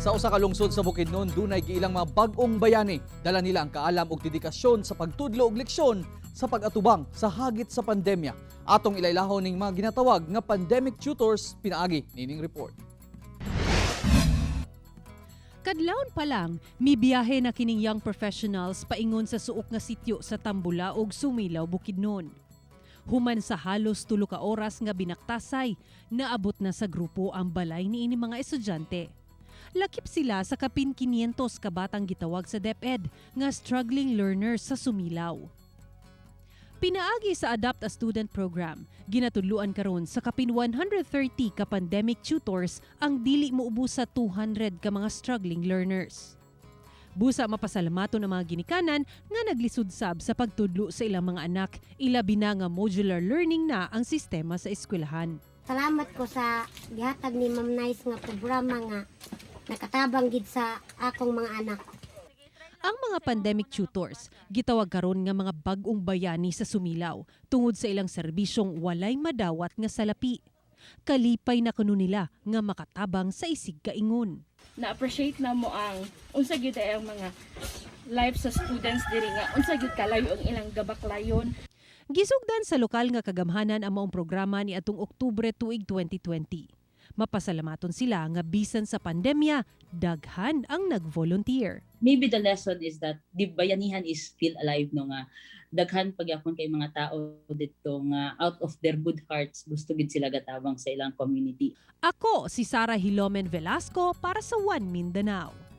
Sa usa ka lungsod sa Bukidnon, dunay giilang mga bag-ong bayani. Dala nila ang kaalam ug dedikasyon sa pagtudlo og leksyon sa pag-atubang sa hagit sa pandemya. Atong ilaylahon ning mga ginatawag nga pandemic tutors pinaagi nining report. Kadlawon pa lang, mibiyahe na kining young professionals paingon sa suok nga sitio sa Tambula ug Sumilaw, Bukidnon. Human sa halos 3 ka oras nga binaktasay, naabot na sa grupo ang balay niini mga estudyante. Lakip sila sa kapin 500 ka batang gitawag sa DepEd nga struggling learners sa Sumilaw. Pinaagi sa Adopt a Student Program, ginatudluan karon sa kapin 130 ka pandemic tutors ang dili moubos sa 200 ka mga struggling learners. Busa mapasalamaton ang mga ginikanan nga naglisod sab sa pagtudlo sa ilang mga anak, ilabi na nga modular learning na ang sistema sa eskwelahan. Salamat ko sa gihatag ni Ma'am Nice nga programa nga nakatabang gid sa akong mga anak. Ang mga pandemic tutors gitawag karon nga mga bag-ong bayani sa Sumilaw tungod sa ilang serbisyong walay madawat nga salapi. Kalipay na kuno nila nga makatabang sa isig kaingon. Na-appreciate na mo ang unsa gyud ay ang mga life sa students diri nga unsa gyud kalayo ang ilang gabaklayon. Gisugdan sa lokal nga kagamhanan ang maong programa ni atong Oktubre tuig 2020. Mapasalamaton sila nga bisan sa pandemya, daghan ang nag-volunteer. Maybe the lesson is that the bayanihan is still alive, no, nga daghan pagyapon kay mga tao dito nga out of their good hearts gusto gid sila gatabang sa ilang community. Ako si Sara Hilomen Velasco para sa One Mindanao.